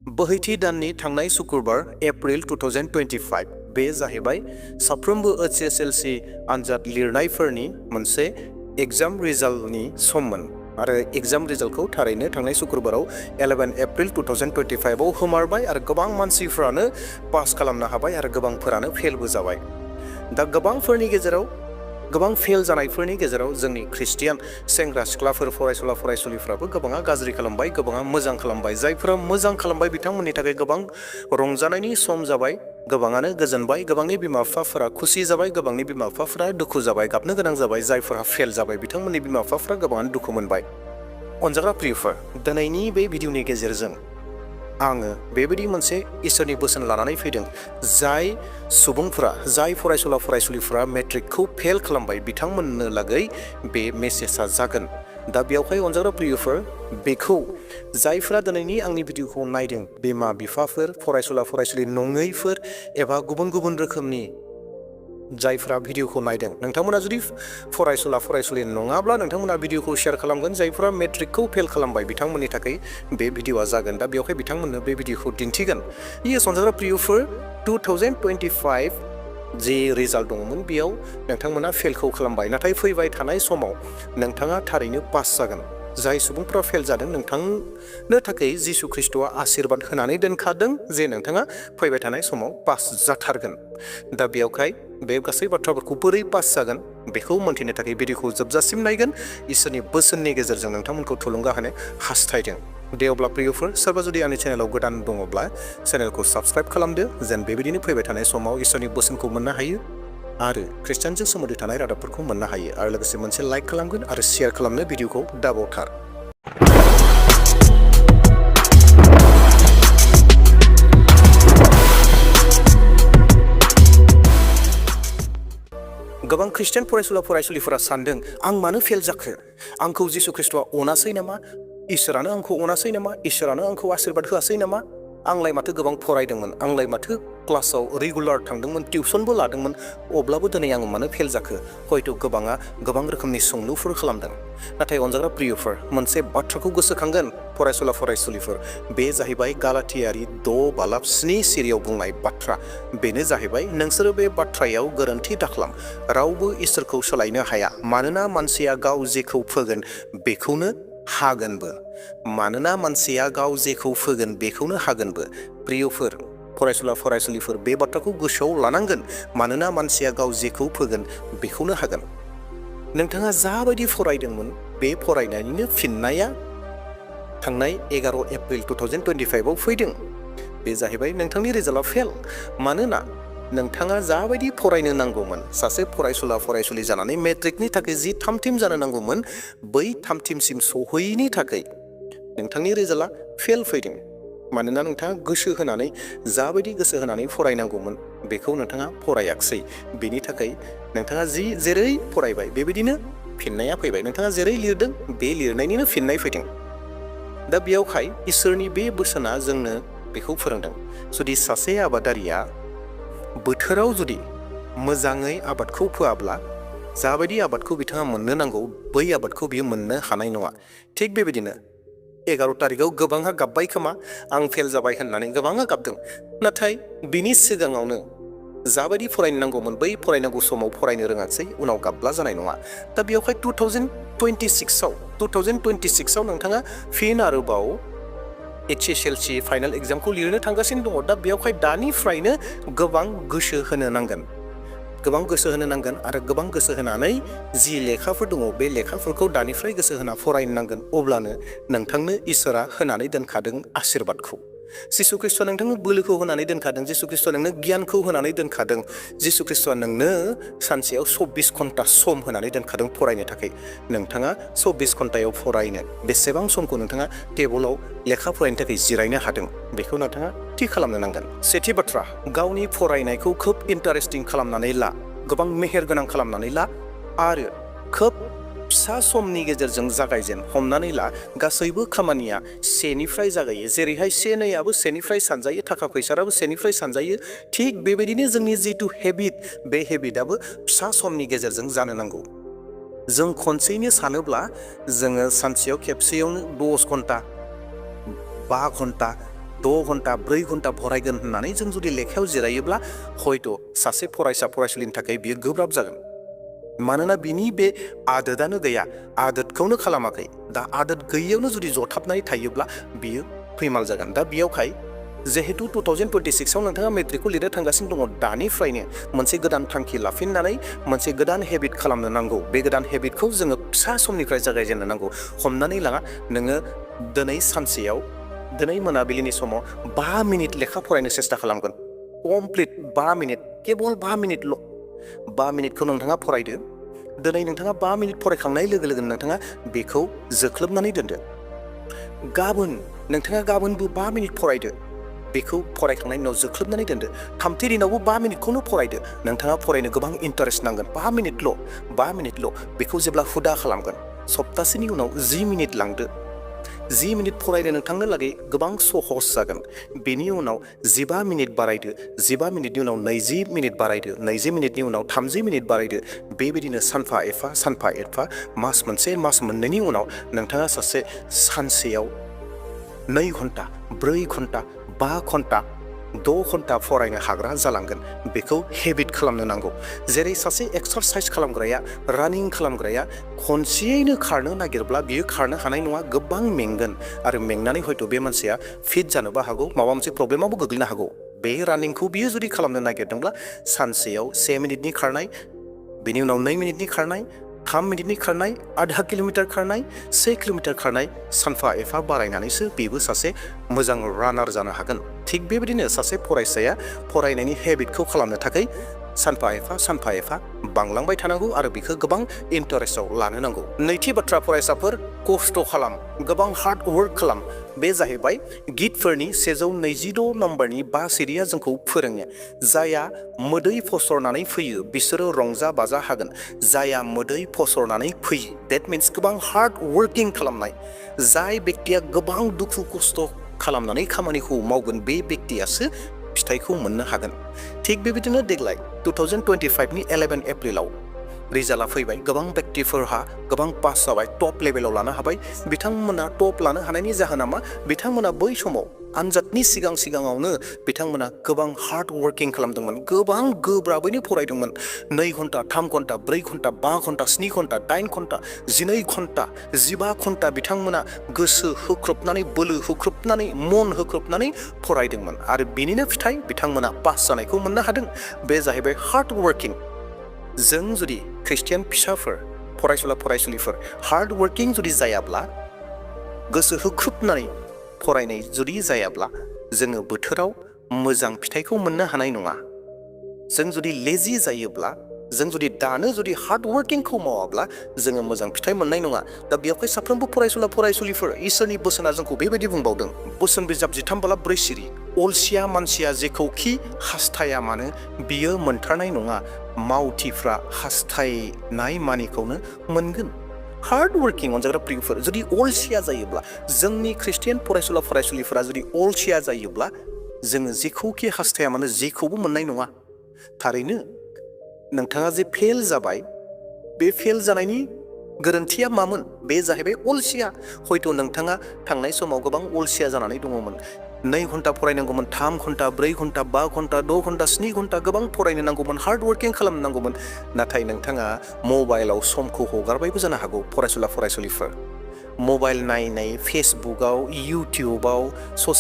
बोहैथि दाननि थांनाय शुक्रबार एप्रिल 2025 बे जाहैबाय साफ्रोमबो HSLC आनजाद लिरनायफोरनि मोनसे एग्जाम रिजाल्टनि सममोन आरो एग्जाम रिजाल्टखौ थारैनो थांनाय शुक्रबाराव 11 एप्रिल 2025 आव होमारबाय आरो गोबां मानसिफ्रानो पास खालामनो हाबाय आरो गोबांफोरानो फेलबो जाबाय। दा गोबांफोरनि गेजेराव गोबां फेल जानायफोरनि गेजेराव जोंनि ख्रिस्टियान सेंग्रा सिख्लाफोर फरायसुला फरायसुलिफ्राबो गोबाङा गाज्रि खालामबाय, गोबाङा मोजां खालामबाय। जायफोरा मोजां खालामबाय बिथांमोननि थाखाय गोबां रंजानायनि सम जाबाय, गोबाङानो गोजोनबाय, गोबांनि बिमा बिफाफोरा खुसि जाबाय, गोबांनि बिमा बिफाफोरा दुखु जाबाय, गाबनो गोनां जाबाय। जायफोरा फेल जाबाय बिथांमोननि बिमा बिफाफोरा गोबाङानो दुखु मोनबाय। अनजाग्रा प्रियफोर, दिनैनि बे भिडिअनि गेजेरजों आङो बेबायदि मोनसे इसोरनि बोसोन लानानै फैदों। जाय सुबुंफोरा, जाय फरायसुला फरायसुलिफोरा मेट्रिकखौ फेल खालामबाय बिथांमोननो लागै बे मेसेजआ जागोन। दा बेयावहाय अनजाग्रा प्रियफोर, बेखौ जायफोरा दिनैनि आंनि भिडिअखौ नायदों, बिमा बिफाफोर, फरायसुला फरायसुलि नङैफोर एबा गुबुन गुबुन रोखोमनि जायफोरा भिडिअखौ नायदों, नोंथांमोना जुदि फरायसुला फरायसुलि नङाब्ला नोंथांमोना भिडिअखौ शेयार खालामगोन। जायफोरा मेट्रिकखौ फेल खालामबाय बिथांमोननि थाखाय बे भिडिअआ जागोन। दा बेवहाय बिथांमोननो बे भिडिअखौ दिन्थिगोन। इयेस अनजाग्रा प्रियफोर, 2025 जि रिजाल्ट दङमोन बेयाव नोंथांमोना फेलखौ खालामबाय, नाथाय फैबाय थानाय समाव नोंथाङा थारैनो पास जागोन। जाय सुबुंफ्रा फेल जादों नोंथांनो थाखाय जिसु ख्रिस्ट'आ आशीर्बाद होनानै दोनखादों जे नोंथाङा फैबाय थानाय समाव पास जाथारगोन। दा बेयावहाय बे गासै बाथ्राफोरखौ बोरै पास जागोन बेखौ मोन्थिनो थाखाय भिडिअखौ जोबजासिम नायगोन। इसोरनि बोसोननि गेजेरजों नोंथांमोनखौ थुलुंगा होनो हास्थायदों। दे अब्ला प्रियफोर, सोरबा जुदि आंनि चेनेलाव गोदान दङब्ला चेनेलखौ साबस्क्राइब खालामदो, जेन बेबायदिनो फैबाय थानाय समाव इसोरनि बोसोनखौ मोननो हायो आरो ख्रिस्टियानजों सोमोन्दो थानाय रादाबफोरखौ मोननो हायो। आरो लोगोसे मोनसे लाइक खालामगोन आरो शेयार खालामनो भिडिअखौ दाबावथार। गोबां ख्रिस्टियान फरायसुला फरायसुलिफोरा सानदों, आं मानो फेल जाखो? आंखौ जिसु ख्रिस्ट'आ अनासै नामा? इसोरानो आंखौ अनासै नामा? इसोरानो आंखौ आशीर्बाद होआसै नामा? आंलाय माथो गोबां फरायदोंमोन, आंलाय माथो क्लासाव रेगुलार थांदोंमोन, टिउसनबो लादोंमोन, अब्लाबो दिनै आं मानो फेल जाखो? हयथ' गोबाङा गोबां रोखोमनि सोंलुफोर खालामदों। नाथाय अनजाग्रा प्रियफोर, मोनसे बाथ्राखौ गोसोखांगोन फरायसुला फरायसुलिफोर, बे जाहैबाय गालातियारि 6:7 सिरियाव बुंनाय बाथ्रा। बेनो जाहैबाय, नोंसोरो बे बाथ्रायाव गोरोन्थि दाखालाम। रावबो इसोरखौ सोलायनो हाया, मानोना मानसिया गाव जेखौ फोगोन बेखौनो हागोनबो। मानोना मानसिया गाव जेखौ फोगोन बेखौनो हागोनबो। प्रियफोर, फरायसुला फरायसुलिफोर, बे बाथ्राखौ गोसोआव लानांगोन। मानोना मानसिया गाव जेखौ फोगोन बेखौनो हागोन। नोंथाङा जाबायदि फरायदोंमोन बे फरायनायनिनो फिननाया थांनाय 11 एप्रिल 2025 आव फैदों। बे जाहैबाय नोंथांनि रिजाल्टआ फेल। मानोना नोंथाङा जाबायदि फरायनो नांगौमोन, सासे फरायसुला फरायसुलि जानानै मेट्रिकनि थाखाय जि थामथिम जानो नांगौमोन, बै थामथिमसिम सौहैयैनि थाखाय नोंथांनि रिजाल्टआ फेल फैदों। मानोना नोंथाङा गोसो होनानै, जाबायदि गोसो होनानै फरायनांगौमोन बेखौ नोंथाङा फरायाखिसै। बेनि थाखाय नोंथाङा जेरै फरायबाय बेबायदिनो फिननाया फैबाय। नोंथाङा जेरै लिरदों बे लिरनायनिनो फिननाय फैदों। दा बेयावहाय इसोरनि बे बोसोना जोंनो बेखौ फोरोंदों, जुदि सासे आबादारिया बोथोराव जुदि मोजाङै आबादखौ फोआब्ला जाबायदि आबादखौ बिथाङा मोननो नांगौ बै आबादखौ बियो मोननो हानाय नङा। थिग बेबायदिनो 11 तारिखआव गोबांहा गाबबाय खोमा, आं फेल जाबाय होननानै गोबाङा गाबदों। नाथाय बिनि सिगाङावनो जाबायदि फरायनो नांगौमोन बै फरायनांगौ समाव फरायनो रोङासै, उनाव गाबब्ला जानाय नङा। दा बेयावहाय 2026आव नोंथाङा फिन आरोबाव HSLC फाइनाल एग्जामखौ लिरनो थांगासिनो दङ। दा बेयावहाय दानिफ्रायनो गोबां गोसो होनो नांगोन। गोबां गोसो होनो नांगोन आरो गोबां गोसो होनानै जि लेखाफोर दङ बे लेखाफोरखौ दानिफ्राय गोसो होना फरायनो नांगोन। अब्लानो नोंथांनो इसोरा होनानै दोनखादों आशीर्बादखौ। जिसु ख्रिस्ट'आ नोंथांनो बोलोखौ होनानै दोनखादों। जिसु ख्रिस्ट'आ नोंनो गियानखौ होनानै दोनखादों। जिसु ख्रिस्ट'आ नोंनो सानसेयाव 24 घन्टा सम होनानै दोनखादों फरायनो थाखाय। नोंथाङा 24 घन्टायाव फरायनो बेसेबां समखौ नोंथाङा टेबोलाव लेखा फरायनो थाखाय जिरायनो हादों बेखौ नोंथाङा थि खालामनो नांगोन। सेथि बाथ्रा, गावनि फरायनायखौ खोब इन्टारेस्टिं खालामनानै ला, गोबां मेहेर गोनां खालामनानै ला आरो खोब फिसा समनि गेजेरजों जागायजेन। हमनानै ला, गासैबो खामानिया 1निफ्राय जागायो। जेरैहाय 1-2आबो 1निफ्राय सानजायो, थाखा फैसाराबो 1निफ्राय सानजायो। थिग बेबायदिनो जोंनि जिथु हेबिट, बे हेबिटआबो फिसा समनि गेजेरजों जानो नांगौ। जों खनसेयैनो सानोब्ला जोङो सानसेयाव खेबसेयावनो 10 घन्टा, 5 घन्टा द' घन्टा 4 घन्टा फरायगोन होननानै जों जुदि लेखायाव जिरायोब्ला हयथ' सासे फरायसा फरायसुलिनि थाखाय बियो गोब्राब जागोन। मानोना बिनि बे आदोदानो गैया, आदोदखौनो खालामाखै। दा आदोद गैयैयावनो जुदि जथाबनानै थायोब्ला बियो फैमाल जागोन। दा बेयावहाय जिहेतु 2026आव नोंथाङा मेट्रिकखौ लिरनो थांगासिनो दङ, दानिफ्रायनो मोनसे गोदान थांखि लाफिननानै मोनसे गोदान हेबिट खालामनो नांगौ। बे गोदान हेबिटखौ जोङो फिसा समनिफ्राय जागायजेननो नांगौ। हमनानै ला नोङो दिनै मोनाबिलिनि समाव 5 मिनिट लेखा फरायनो सेस्था खालामगोन। Complete 5 minute, cable 5 मिनिटल'। 5 मिनिटखौ नोंथाङा फरायदो। दिनै नोंथाङा 5 मिनिट फरायखांनाय लोगो लोगोनो नोंथाङा बेखौ जोख्लोबनानै दोनदो। गाबोनबो 5 मिनिट फरायदो। बेखौ फरायखांनायनि उनाव जोख्लोबनानै दोनदो। थामथि दिनावबो 5 मिनिटखौनो फरायदो। नोंथाङा फरायनो गोबां इन्टारेस्ट नांगोन। 5 मिनिटल'। बेखौ जेब्ला हुदा खालामगोन, सप्तासेनि उनाव 10 मिनिट लांदो। 10 मिनिट फरायनो नोंथांनो लागै गोबां सहस जागोन। बेनि उनाव 15 मिनिट बारायदो। 15 मिनिटनि उनाव 20 मिनिट बारायदो। 20 मिनिटनि उनाव 30 मिनिट बारायदो। बेबायदिनो सानफा एफा मास मोनसे, मास मोननैनि उनाव नोंथाङा सानसेयाव 2 घन्टा, 4 घन्टा, 5 घन्टा, 6 घन्टा फरायनो हाग्रा जालांगोन। बेखौ हेबिट खालामनो नांगौ। जेरै सासे एक्सारसाइज खालामग्राया, रानिं खालामग्राया खनसेयैनो खारनो नागिरब्ला बियो खारनो हानाय नङा, गोबां मेंगोन। आरो मेंनानै हयथ' बे मानसिया फिट जानोबो हागौ, माबा मोनसे प्रब्लेमावबो गोग्लैनो हागौ। बे रानिंखौ बियो जुदि खालामनो नागिरदोंब्ला सानसेयाव 1 मिनिटनि खारनाय, बेनि उनाव 2 मिनिटनि खारनाय, 3 मिनिटनि खारनाय, आधा किल'मिटार खारनाय, 1 किल'मिटार खारनाय, सानफा एफा बारायनानैसो बेबो सासे मोजां रानार जानो हागोन। थिग बेबायदिनो सासे फरायसाया फरायनायनि हेबिटखौ खालामनो थाखाय सानफा एफा बांलांबाय थानांगौ आरो बेखौ गोबां इन्टारेस्टआव लानो नांगौ। नैथि बाथ्रा, फरायसाफोर खस्थ' खालाम, गोबां हार्ड वर्क खालाम। बे जाहैबाय गितफोरनि 126 नम्बरनि 5 सिरिया जोंखौ फोरोङो। जाया मोदै फसरनानै फैयो बिसोरो रंजा बाजा हागोन। जाया मोदै फसरनानै फैयो, देट मिन्स गोबां हार्ड वर्किं खालामनाय। जाय बेक्तिया गोबां दुखु खस्थ' खालामनानै खामानिखौ मावगोन, बे बेक्तियासो फिथाइखौ मोननो हागोन। थिग बेबायदिनो देग्लाय 2025नि 11 एप्रिलाव रिजाल्टआ फैबाय। गोबां बेक्तिफोरहा गोबां पास जाबाय, टप लेभेलाव लानो हाबाय। बिथांमोना टप लानो हानायनि जाहोना मा? बिथांमोना बै समाव आनजादनि सिगाङावनो बिथांमोना गोबां हार्ड वर्किं खालामदोंमोन, गोबां गोब्राबैनो फरायदोंमोन। 2 घन्टा, 3 घन्टा, 4 घन्टा, 5 घन्टा, 7 घन्टा, 8 घन्टा, 12 घन्टा, 15 घन्टा बिथांमोना गोसो होख्रोबनानै, बोलो होख्रोबनानै, मन होख्रोबनानै फरायदोंमोन। आरो बेनिनो फिथाइ बिथांमोना पास जानायखौ मोननो हादों। बे जाहैबाय हार्ड वर्किं। जों जुदि ख्रिस्टियान फिसाफोर, फरायसुलिफोर हार्ड वर्किं जुदि जायाब्ला, गोसो होख्रोबनानै फरायनाय जुदि जायाब्ला, जोङो बोथोराव मोजां फिथाइखौ मोननो हानाय नङा। जों जुदि लेजि जायोब्ला, जों जुदि दानो जुदि हार्ड वर्किंखौ मावाब्ला, जोङो मोजां फिथाइ मोननाय नङा। दा बेवहाय साफ्रोमबो फरायसुलिफोर, इसोरनि बोसोना जोंखौ बेबायदि बुंबावदों। बोसोन बिजाब 13:4 सिरि, अलसिया मानसिया जेखौखि हास्थाया मानो बियो मोनथारनाय नङा, मावथिफ्रा हास्थायनाय मानिखौनो मोनगोन। हार्ड वर्किं अनजाग्रा प्रियफोर, जुदि अलसिया जायोब्ला, जोंनि ख्रिस्टियान फरायसुलिफोरा जुदि अलसिया जायोब्ला, जोङो जेखौखि हास्थाया मानो जेखौबो मोननाय नङा। थारैनो नोंथाङा जे फेल जाबाय, बे फेल जानायनि गोरोन्थिया मामोन? बे जाहैबाय अलसिया। हयथ' नोंथाङा थांनाय समाव गोबां अलसिया जानानै दङमोन। 2 घन्टा फरायनांगौमोन, 3 घन्टा, 4 घन्टा, 5 घन्टा, 6 घन्टा, 7 घन्टा गोबां फरायनो नांगौमोन, हार्ड वर्किं खालामनांगौमोन। नाथाय नोंथाङा मबाइलाव समखौ हगारबायबो जानो हागौ। फरायसुलिफोर मबाइल नायनाय, फेसबुकआव, इउटिउबाव,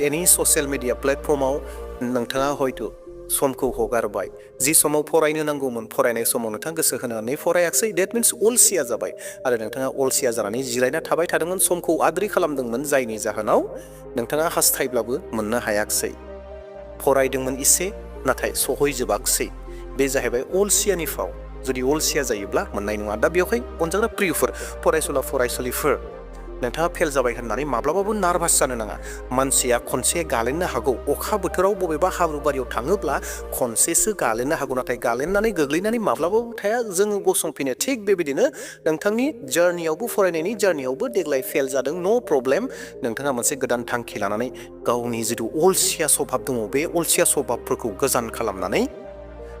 एनि ससियेल मिडिया प्लेटफर्माव नोंथाङा हयथ' समखौ हगारबाय। जि समाव फरायनो नांगौमोन, फरायनाय समाव नोंथाङा गोसो होनानै फरायाखिसै, देट मिन्स अलसिया जाबाय। आरो नोंथाङा अलसिया जानानै जिरायना थाबाय थादोंमोन, समखौ आद्रि खालामदोंमोन, जायनि जाहोनाव नोंथाङा हास्थायब्लाबो मोननो हायाखिसै। फरायदोंमोन इसे, नाथाय सहैजोबाखिसै। बे जाहैबाय अलसियानि फाव। जुदि अलसिया जायोब्ला मोननाय नङा। दा बेवहाय अनजाग्रा प्रियफोर, फरायसुलिफोर, नोंथाङा फेल जाबाय होननानै माब्लाबाबो नार्भास जानो नाङा। मानसिया खनसे गालेननो हागौ। अखा बोथोराव बबेबा हाब्रुबारियाव थाङोब्ला खनसेसो गालेननो हागौ, नाथाय गालेननानै गोग्लैनानै माब्लाबाबो थाया, जोङो गसंफिनो। थिग बेबायदिनो नोंथांनि जार्नियावबो, फरायनायनि जार्नियावबो देग्लाय फेल जादों, नो प्रब्लेम। नोंथाङा मोनसे गोदान थांखि लानानै गावनि जिथु अलसिया सभाब दङ, बे अलसिया सभाबफोरखौ गोजान खालामनानै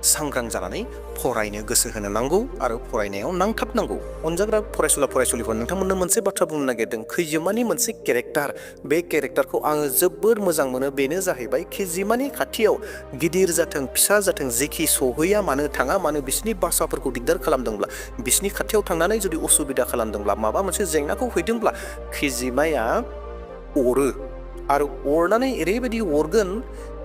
सांग्रां जानानै फरायनो गोसो होनो नांगौ आरो फरायनायाव नांथाबनांगौ। अनजाग्रा फरायसुला फरायसुलिफोर नोंथांमोननो मोनसे बाथ्रा बुंनो नागिरदों। खैजिमानि मोनसे केरेक्टार, बे केरेक्टारखौ आङो जोबोर मोजां मोनो। बेनो जाहैबाय खैजिमानि खाथियाव गिदिर जाथों फिसा जाथों जेखि सहैया मानो थाङा मानो बिसोरनि भाषाफोरखौ दिगदार खालामदोंब्ला, बिसोरनि खाथियाव थांनानै जुदि असुबिदा खालामदोंब्ला, माबा मोनसे जेंनाखौ हैदोंब्ला खैजिमाया अरो आरो अरनानै ओरैबायदि अरगोन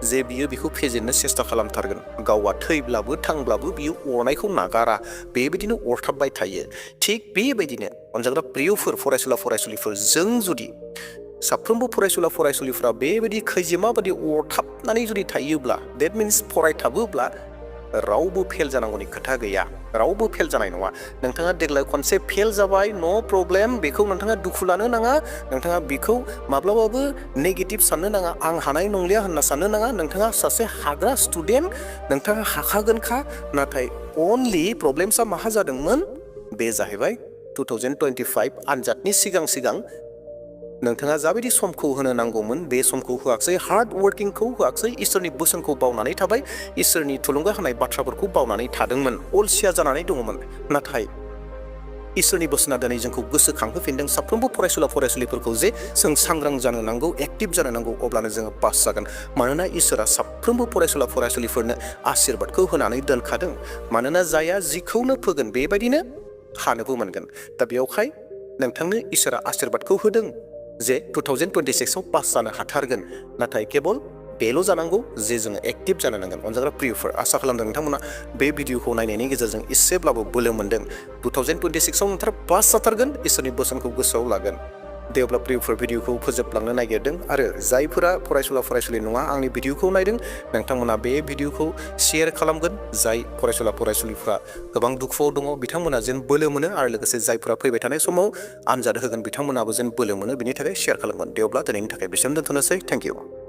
जे बियो बेखौ फेजेननो सेस्था खालामथारगोन। गावआ थैब्लाबो थांब्लाबो बियो अरनायखौ नागारा, बेबायदिनो अरथाबबाय थायो। थिग बेबायदिनो अनजाग्रा प्रियफोर फरायसुला फरायसुलिफोर, जों जुदि साफ्रोमबो फरायसुला फरायसुलिफ्रा बेबायदि खैजिमा बायदि अरथाबनानै जुदि थायोब्ला, देट मिन्स फरायथाबोब्ला रावबो फेल जानांगौनि खोथा गैया, रावबो फेल जानाय नङा। नोंथाङा देग्लाय खनसे फेल जाबाय, नो प्रब्लेम, बेखौ नोंथाङा दुखु लानो नाङा, नोंथाङा बेखौ माब्लाबाबो नेगेटिभ साननो नाङा, आं हानाय नंलिया होनना साननो नाङा। नोंथाङा सासे हाग्रा स्टुडेन्ट, नोंथाङा हाखागोनखा। नाथाय अनलि प्रब्लेम्सआ माहा जादोंमोन, बे जाहैबाय 2025 आनजादनि सिगां सिगां नोंथाङा जाबायदि समखौ होनो नांगौमोन बे समखौ होआखसै, हार्ड वर्किंखौ होआखसै, इसोरनि बोसोनखौ बावनानै थाबाय, इसोरनि थुलुंगा होनाय बाथ्राफोरखौ बावनानै थादोंमोन, अलसिया जानानै दङमोन। नाथाय इसोरनि बोसोना दिनै जोंखौ गोसोखांहोफिनदों साफ्रोमबो फरायसुला फरायसुलिफोरखौ जे जों सांग्रां जानो नांगौ, एक्टिभ जानो नांगौ, अब्लानो जोङो पास जागोन। मानोना इसोरा साफ्रोमबो फरायसुला फरायसुलिफोरनो आशीर्बादखौ होनानै दोनखादों। मानोना जायहा जिखौनो फोगोन बेबायदिनो हानोबो मोनगोन। दा बेयावहाय नोंथांनो इसोरा आशीर्बादखौ होदों जे 2026आव पास जानो हाथारगोन। नाथाय केबल बेल' जानांगौ जे जोङो एक्टिभ जानो नांगोन। अनजाग्रा प्रियफोर, आसा खालामदों नोंथांमोना बे भिडिअखौ नायनायनि गेजेरजों एसेब्लाबो बोलो मोन्दों। 2026आव नोंथाङा पास जाथारगोन, इसोरनि बोसोनखौ गोसोआव लागोन। दे अब्ला प्रियफोर, भिडिअखौ फोजोबलांनो नागिरदों आरो जायफोरा फरायसुला फरायसुलि नङा आंनि भिडिअखौ नायदों, नोंथांमोना बे भिडिअखौ शेयार खालामगोन। जाय फरायसुला फरायसुलिफ्रा गोबां दुखुआव दङ बिथांमोना जेन बोलो मोनो, आरो लोगोसे जायफोरा फैबाय थानाय समाव आनजाद होगोन बिथांमोनाबो जेन बोलो मोनो, बिनि थाखाय शेयार खालामगोन। दे अब्ला दिनैनि थाखाय बेसेबां दोनथ'नोसै। Thank you.